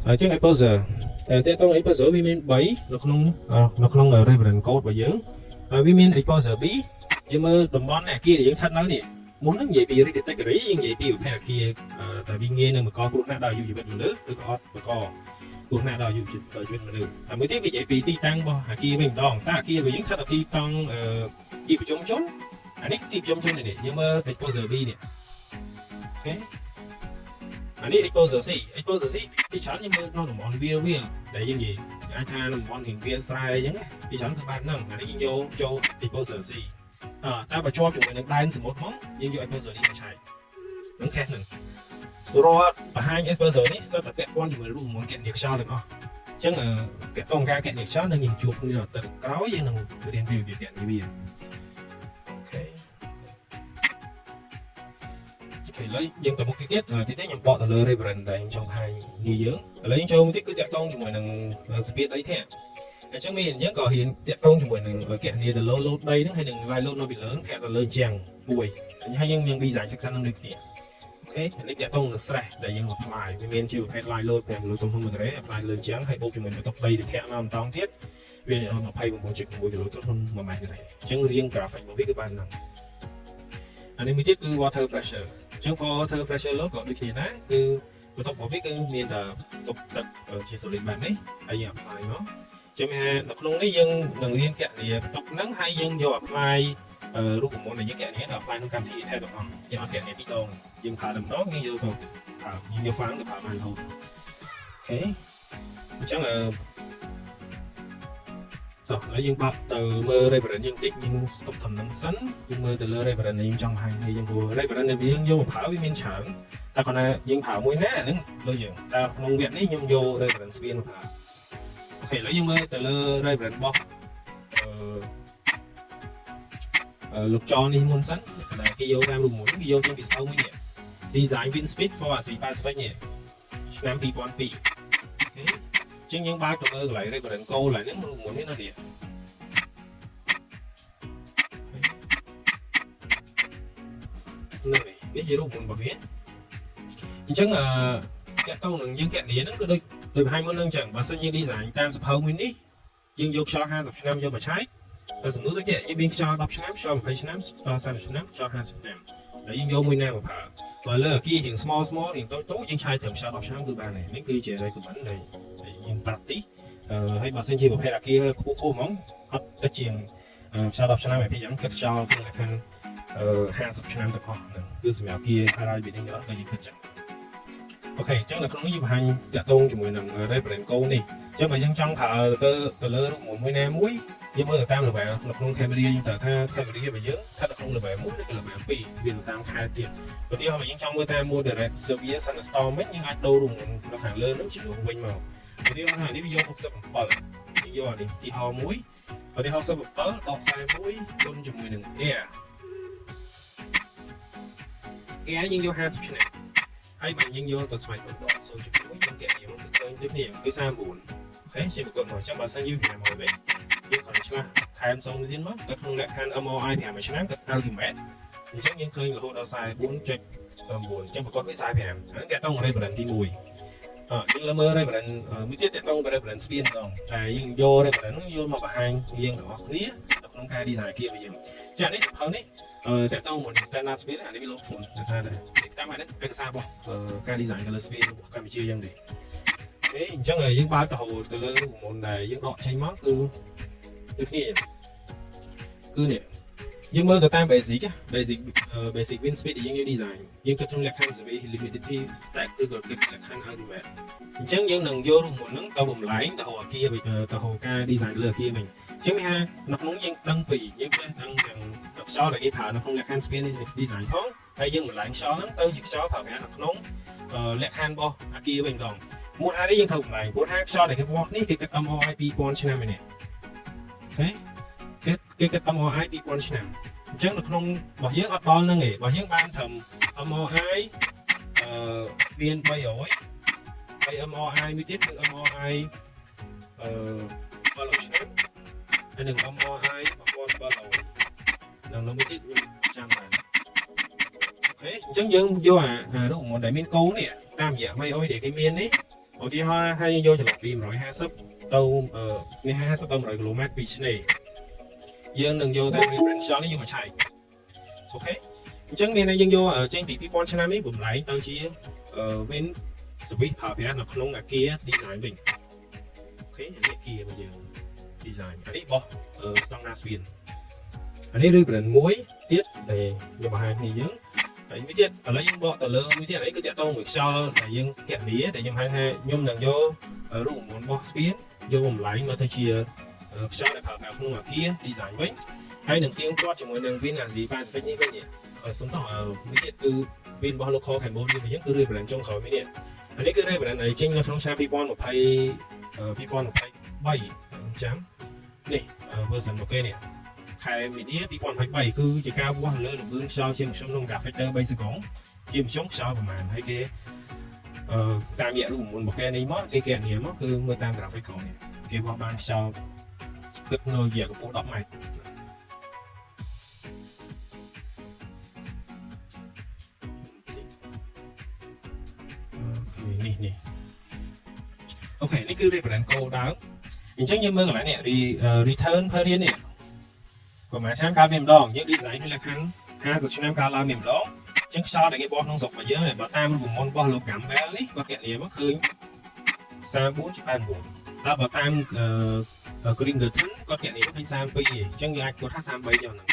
ហើយជាង exposure តែតើតោង exposure វាមាន3នៅក្នុង reference code របស់យើងហើយវាមាន exposure B យើងមើលតំបន់អាគារដែលយើងស្ថិតនៅនេះមុនហ្នឹងនិយាយពី risk category យើងនិយាយពីប្រភេទអាគារតែវាងាយនឹងបង្កគ្រោះថ្នាក់ដល់អាយុជីវិតមនុស្សឬក៏អត់បង្កគ្រោះថ្នាក់ដល់អាយុជីវិតមនុស្សហើយមួយទៀតវានិយាយពីទីតាំងរបស់អាគារវិញម្ដងតើអាគាររបស់យើងស្ថិតនៅទីតាំងទីប្រជុំជនអានេះទីប្រជុំជននេះយើងមើល exposure B នេះOK អានេះ exposure C exposure C ទីច្រើនយើងមើលក្នុងតំបន់វាលវាលដែលយើងនិយាយអាចថាតំបន់រៀងវាលស្រែអញ្ចឹងណាទីច្រើនគឺបែបហ្នឹងអានេះយើងយកចូល exposure C អើតែបើជាប់ជាមួយនឹងដែនសមុទ្រហ្មងយើងយក exposure D មកឆែកហ្នឹង case ហ្នឹងរាល់បង្ហាញ exposure នេះសុទ្ធតែពាក់ព័ន្ធជាមួយរូបមន្តគណនាខ្យល់ទាំងអស់អញ្ចឹងពាក់ព័ន្ធការគណនាខ្យល់នឹងយើងជួបគ្នាដល់ទៅក្រោយយើងនឹងរៀនពីរបៀបគណនាវាOK OK ឥឡូវយើងទៅមុខទៀតទៀតទីទៀតខ្ញុំបកទៅលើ reference ដែលខ្ញុំចង់បង្ហាញនេះយើងឥឡូវយើងចូលមួយទៀតគឺតាក់ទងជាមួយនឹងសពាតដីធាក់អញ្ចឹងមានយើងក៏រៀនតាក់ទងជាមួយនឹងគណនាទៅលើ load ដីហ្នឹងហើយនឹង live load នៅពីលើធាក់ទៅលើជាងមួយហើយយើងមាន design section ហ្នឹងដូចគ្នាOK នេះតាក់ទងនឹង stress ដែលយើង apply វាមានជាប្រភេទ live load 5គីឡូទំហំ1ការ៉េ apply លើជាងហើយបូកជាមួយនឹងបន្ទុកដីដែលធាក់មកម្ដងទៀតវា29.6គីឡូក្នុង1ម៉ែត្រការ៉េអញ្ចឹងរៀង graphic របស់វាគឺបានហ្នឹងអានេះមួយទៀតគឺ water pressure អញ្ចឹង water pressure load ក៏ដូចគ្នាដែរគឺបន្ទុករបស់វាគឺមានតែបន្ទុកទឹកជា solid បែបនេះហើយយើង apply មកចឹងមានថានៅក្នុងនេះយើងនឹងរៀនគណនាបន្ទុកហ្នឹងហើយយើងយក apply រូបមន្តដែលយើងគណនាទៅ apply ក្នុងកម្មវិធី ETABS ទាំងអស់យើងអត់គណនាពីរដងយើងប្រើតែម្ដងយើងយកទៅប្រើយើងយក file ទៅប្រើបានរហូត OK អញ្ចឹងអឺតោះឥឡូវយើងបាក់ទៅមើល reference យើងតិចយើង stop ត្រឹមហ្នឹងសិនយើងមើលទៅលើ reference ដែលយើងចង់បង្ហាញនេះយើងព្រោះ reference ដែលយើងយកមកប្រើវាមានច្រើនតែគ្រាន់តែយើងប្រើមួយណាអាហ្នឹងលើយើងតែក្នុងវគ្គនេះខ្ញុំយក reference វាមកប្រើOK ឥឡូវយើងមើលទៅលើ reference របស់អឺលោកចនេះមុនសិនដែលគេយកតាមរូបមន្តគេយកចេញពីស្អៅមួយនេះ Design Wind Speed for Asia Pacific នេះឆ្នាំ2002OK ជាងយើងបើកទៅមើលកន្លែង reference code កន្លែងហ្នឹងរូបមន្តនេះណានេះហ្នឹងនេះនេះជារូបមន្តរបស់វាអញ្ចឹងអឺតាក់ទងនឹងយើងគណនាហ្នឹងគឺដូចដូចបង្ហាញមុនហ្នឹងអញ្ចឹងបើសិនយើង design តាមសភៅមួយនេះយើងយកខ្យល់50ឆ្នាំយកមកឆែកតែសំណួរដូចជាយើងមានខ្យល់10ឆ្នាំខ្យល់20ឆ្នាំខ្យល់30ឆ្នាំខ្យល់50ឆ្នាំហើយយើងយកមួយណាមកប្រើបើលើអាគាររៀង small small រៀងតូចតូចយើងឆែកត្រឹមខ្យល់10ឆ្នាំគឺបានហើយនេះគឺជា recommend ដែលយើង practice អឺហើយបើសិនជាប្រភេទអាគារខ្ពស់ខ្ពស់ហ្មងអត់ទៅជាងខ្យល់10ឆ្នាំឯពីយ៉ាងគិតខ្យល់ក្នុងលក្ខខណ្ឌអឺ50ឆ្នាំទាំងអស់ហ្នឹងគឺសម្រាប់អាគារ high rise building ទាំងអស់ក៏យើងគិតចឹង OK អញ្ចឹងនៅក្នុងនេះយើងបង្ហាញតាក់ទងជាមួយនឹង reference code នេះអញ្ចឹងបើយើងចង់ប្រើទៅទៅលើរូបមន្តមួយណាមួយយើងមើលទៅតាម level នៅក្នុង Cambodia យើងត្រូវថា Cambodia របស់យើងស្ថិតនៅក្នុង level 1ឬក៏ level 2វាទៅតាមខេត្តទៀតឧទាហរណ៍បើយើងចង់មើលតាម moderate severe thunderstorm វិញយើងអាចដូររូបមន្តនៅខាងលើនោះជំនួសវិញមកឧទាហរណ៍ថានេះវាយក67យើងយកអានេះឧទាហរណ៍មួយឧទាហរណ៍67ដក41គុណជាមួយនឹង air air យើងយក50ឆ្នាំហើយបើយើងយកទៅស្វែងរកដក0.1យើងគណនាមកគឺឃើញដូចគ្នាគឺ39OK ជាប្រកបមកអញ្ចឹងបើសិនយើង500វិញយើងគ្រាន់តែឆ្លាស់ថែម0ទៀតមកក៏ក្នុងលក្ខខណ្ឌ MRI 5ឆ្នាំក៏ ultimate អញ្ចឹងយើងឃើញរហូតដល់44.9អញ្ចឹងប្រកបវា45ហ្នឹងគេតង reference ទី1អឺយើងលើមើល reference មួយទៀតតកតង reference ស្ពានម្ដងតែយើងយក reference ហ្នឹងយកមកបង្ហាញយើងទាំងអស់គ្នានៅក្នុងការ design អាគាររបស់យើងចានេះសភៅនេះអឺតកតងមួយ standard ស្ពានអានេះវាលោតហ្វុនដោយសារតែតាមអានេះឯកសាររបស់ការ design ទៅលើស្ពានរបស់កម្ពុជាយើងទេOK អញ្ចឹងយើងបើកទៅទៅលើរូបមន្តដែលយើងដកចេញមកគឺដូចគ្នាគឺនេះយើងមើលទៅតាម basic basic basic wind speed ដែលយើងយក design យើងគិតក្នុងលក្ខខណ្ឌ severe humidity stack ឬក៏គិតលក្ខខណ្ឌ ultimate អញ្ចឹងយើងនឹងយករូបមន្តហ្នឹងទៅបំលែងទៅរកអាគារទៅរកការ design លើអាគារវិញអញ្ចឹងមានថានៅក្នុងយើងដឹងពីយើងចេះដឹងទាំងខ្យល់ដែលគេប្រើនៅក្នុងលក្ខខណ្ឌ speed design ផងហើយយើងបំលែងខ្យល់ហ្នឹងទៅជាខ្យល់ប្រើប្រាស់នៅក្នុងលក្ខខណ្ឌរបស់អាគារវិញម្ដងមូលហេតុនេះយើងត្រូវបំលែងព្រោះថាខ្យល់ដែលគេវាស់នេះគេគិត MRI 2000ឆ្នាំឯនេះOK គេគិត MRI 2000ឆ្នាំអញ្ចឹងនៅក្នុងរបស់យើងអត់ដល់ហ្នឹងទេរបស់យើងបានត្រឹម MRI អឺមាន300ហើយ MRI មួយទៀតគឺ MRI អឺ700ឆ្នាំហើយនឹង MRI 1700និងនៅមួយទៀតខ្ញុំ ចាំបាន OK អញ្ចឹងយើងយកអារូបមន្តដែលមានគោនេះតាមរយៈមីអុយដែលគេមាននេះឧទាហរណ៍ថាយើងយកចន្លោះពី150ទៅនេះ50ទៅ100គីឡូម៉ែត្រពីឆ្នេរយើងនឹងយកតែ reference ខ្យល់នេះយកមកឆែក OK អញ្ចឹងមានន័យយើងយកចេញពី2000ឆ្នាំនេះបំលែងទៅជា wind service ប្រើប្រាស់នៅក្នុងអាគារ design វិញ OK អានេះអាគាររបស់យើង design អានេះរបស់ស្តង់ដារស្ពានអានេះ reference មួយទៀតដែលខ្ញុំបង្ហាញគ្នាយើងហើយមួយទៀតឥឡូវយើងបកទៅលើមួយទៀតនេះគឺតាក់ទងមួយខ្យល់ដែលយើងគណនាដែលខ្ញុំហៅថាខ្ញុំនឹងយករូបមន្តរបស់ស្ពានយកបំលែងមកទៅជាខ្យល់ដែលប្រើប្រាស់ក្នុងអាគារ design វិញហើយនឹងទៀងទាត់ជាមួយនឹង Wind Asia Pacific នេះវិញសុំតោះមួយទៀតគឺ Wind របស់ local Cambodia វិញគឺ reference ចុងក្រោយមួយនេះអានេះគឺ reference ដែលចេញនៅក្នុងឆ្នាំ2020 2023ចាំនេះ version របស់គេនេះខែមីនា2023គឺជាការវាស់លើល្បឿនខ្យល់ជាមធ្យមក្នុង graphic ទៅ3សេកុងជាមធ្យមខ្យល់ប្រហែលហើយគេអឺតាមរយៈរូបមន្តរបស់គេនេះមកគេគណនាមកគឺមើលតាម graphic ក្រោមនេះគេវាស់បានខ្យល់គិតនៅរយៈកម្ពស់10ម៉ែត្រ OK នេះនេះ OK នេះគឺ reference code ដើមអញ្ចឹងយើងមើលកន្លែងនេះ return period នេះប្រហែលឆ្នាំកើតមានម្ដងយើង design ក្នុងលក្ខខណ្ឌ50ឆ្នាំកើតឡើងមានម្ដងអញ្ចឹងខ្យល់ដែលគេបោះក្នុងស្រុករបស់យើងបើតាមរូបមន្តរបស់លោក Campbell នេះគាត់គណនាមកឃើញ34.89ដល់បើតាម Gringarten គាត់គណនាមកឃើញ32អញ្ចឹងយើងអាចគាត់ថា33ចុះហ្នឹង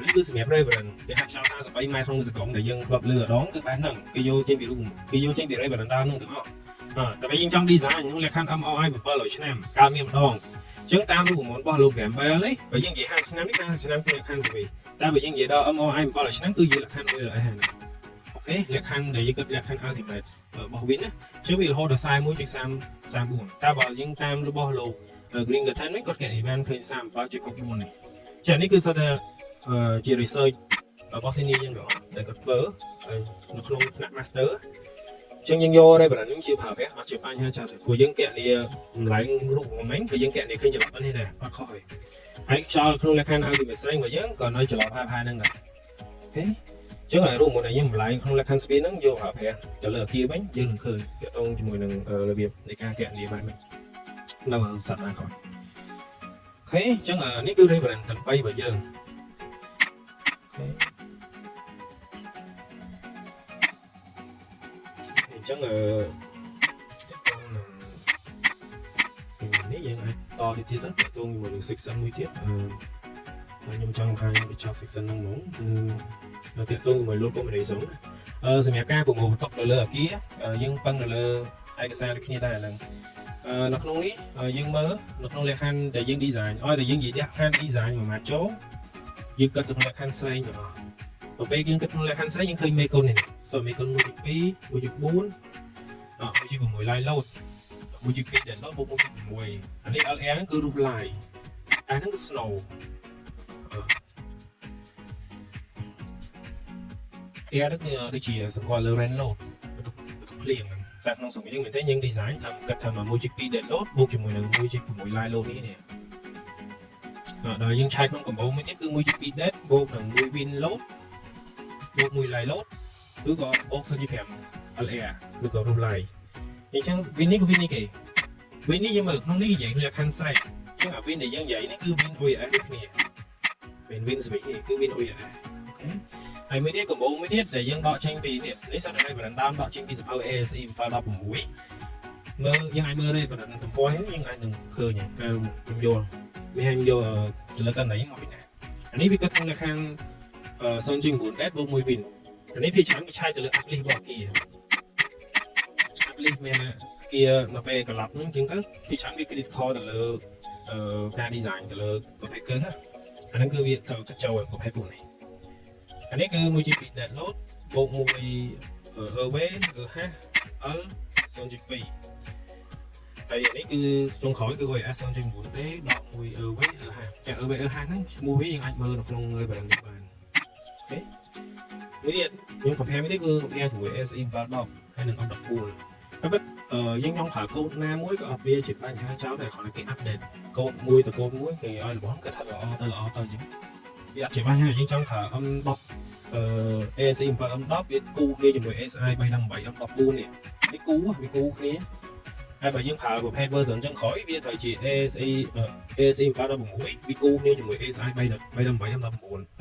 នេះគឺសម្រាប់ reference គេហៅខ្យល់33ម៉ែត្រក្នុងសកុងដែលយើងធ្លាប់លឺអដងគឺបែបហ្នឹងគេយកចេញពីរូបគេយកចេញពី reference ដើមហ្នឹងទាំងអស់អើតែយើងចង់ design ក្នុងលក្ខខណ្ឌ MRI 700ឆ្នាំកើតមានម្ដងអញ្ចឹងតាមរូបមន្តរបស់លោក Campbell នេះបើយើងនិយាយ50ឆ្នាំនេះ50ឆ្នាំគឺលក្ខខណ្ឌសវីតែបើយើងនិយាយដល់ MRI 700ឆ្នាំគឺយើងលក្ខខណ្ឌមួយហើយហ្នឹង OK លក្ខខណ្ឌដែលយើងគិតលក្ខខណ្ឌ ultimate របស់ Wind ណាអញ្ចឹងវារហូតដល់41.34តែបើយើងតាមរបស់លោក Gringarten វិញគាត់គណនាបានឃើញ37.64នេះចានេះគឺសុទ្ធតែជា research របស់ senior យើងទាំងអស់ដែលគាត់ធ្វើនៅក្នុងថ្នាក់ master អញ្ចឹងយើងយក reference ហ្នឹងជាប្រើប្រាស់អត់ជាបញ្ហាចាស់ទេព្រោះយើងគណនាតម្លៃរូបមន្តគឺយើងគណនាឃើញច្រឡំនេះដែរអត់ខុសទេហើយខ្យល់ក្នុងលក្ខខណ្ឌ ultimate strength របស់យើងក៏នៅច្រឡំហាហ្នឹងដែរ OK អញ្ចឹងឲ្យរូបមន្តដែលយើងតម្លៃក្នុងលក្ខខណ្ឌ speed ហ្នឹងយកប្រើប្រាស់ទៅលើអគារវិញយើងនឹងឃើញទាក់ទងជាមួយនឹងរបៀបនៃការគណនាបែបនេះនៅសប្តាហ៍ក្រោយ OK អញ្ចឹងនេះគឺ reference ទាំង3របស់យើង OK អញ្ចឹងអឺទាក់ទងនឹងនេះយើងអាចតទៅទៀតទៅទាក់ទងជាមួយនឹង section មួយទៀតអឺខ្ញុំចង់បង្ហាញបញ្ចប់ section ហ្នឹងហ្មងគឺទាក់ទងជាមួយ load combination អឺសម្រាប់ការប្រមូលបន្ទុកនៅលើអគារយើងពឹងនៅលើឯកសារដូចគ្នាដែរហ្នឹងអឺនៅក្នុងនេះយើងមើលនៅក្នុងលក្ខខណ្ឌដែលយើង design ឲ្យតែយើងនិយាយលក្ខខណ្ឌ design មួយម៉ាត់ចូលយើងគិតទៅក្នុងលក្ខខណ្ឌស្រេងទាំងអស់ទៅពេលយើងគិតក្នុងលក្ខខណ្ឌស្រេងយើងឃើញមេគុណនេះសូមេគុណ1.2 1.4អ1.6 live load 1.2 dead load បូក1.6អានេះ LR ហ្នឹងគឺ roof line អាហ្នឹងគឺ snow អឺ air ហ្នឹងគឺដូចជាសង្កត់លើ rain load បន្ទុកបន្ទុកភ្លៀងហ្នឹងតែក្នុងស្រុកយើងមែនទេយើង design តាមគិតថា1.2 dead load បូកជាមួយនឹង1.6 live load នេះនេះដល់យើងឆែកក្នុងកម្បូមួយទៀតគឺ1.2 dead បូកនឹង1 wind load បូក1 live load ឬក៏បូក0.5 LR ឬក៏ roof line អញ្ចឹង wind នេះគឺ wind នេះគេ wind នេះយើងមើលក្នុងនេះនិយាយលក្ខខណ្ឌស្រេចអញ្ចឹងអា wind ដែលយើងនិយាយនេះគឺ wind OES ដូចគ្នាមិន wind ស្វីទេគឺ wind OES OK ហើយមួយទៀតកម្បូមួយទៀតដែលយើងដកចេញពីនេះនេះសិតតែប្រដើមដកចេញពីសភៅ ASE 716មើលយើងអាចមើលទេប្រឌិតទំព័រនេះយើងអាចនឹងឃើញហើយខ្ញុំយល់វាឲ្យយកចលិតតន័យមកពីណាអានេះវាគិតក្នុងលក្ខខណ្ឌ0.9 dead បូក1 wind អានេះភាគច្រើនគេឆែកទៅលើ uplift របស់អគារ uplift មានអគារនៅពេលកន្លប់ហ្នឹងជាងទៅភាគច្រើនវា critical ទៅលើការ design ទៅលើប្រភេទគ្រឿងណាអាហ្នឹងគឺវាត្រូវគិតចូលប្រភេទពួកនេះអានេះគឺ1.2 dead load បូក1 EV EH L 0.2ហើយអានេះគឺចុងក្រោយគឺ OS 0.9D ដក1 EV EH ចា EV EH ហ្នឹងឈ្មោះវាយើងអាចមើលនៅក្នុង reference នេះបាន OK មួយទៀតខ្ញុំ compare មួយទៀតគឺ compare ជាមួយ ASE 710ហើយនិង M14 តែពិតយើងចង់ប្រើកូដណាមួយក៏អត់វាជាបញ្ហាចោលដែរគ្រាន់តែគេ update កូដមួយទៅកូដមួយគេឲ្យរបស់គាត់ថាល្អទៅល្អទៅអញ្ចឹង វាអត់ជាបញ្ហាយើងចង់ប្រើ M10 អឺ ASE 7 M10 វាគូគ្នាជាមួយ ASI 318 M14 នេះវាគូវាគូគ្នាហើយបើយើងប្រើប្រភេទ version ចឹងក្រោយវាត្រូវជា ASE ASE 716វាគូគ្នាជាមួយ ASI 318 M19។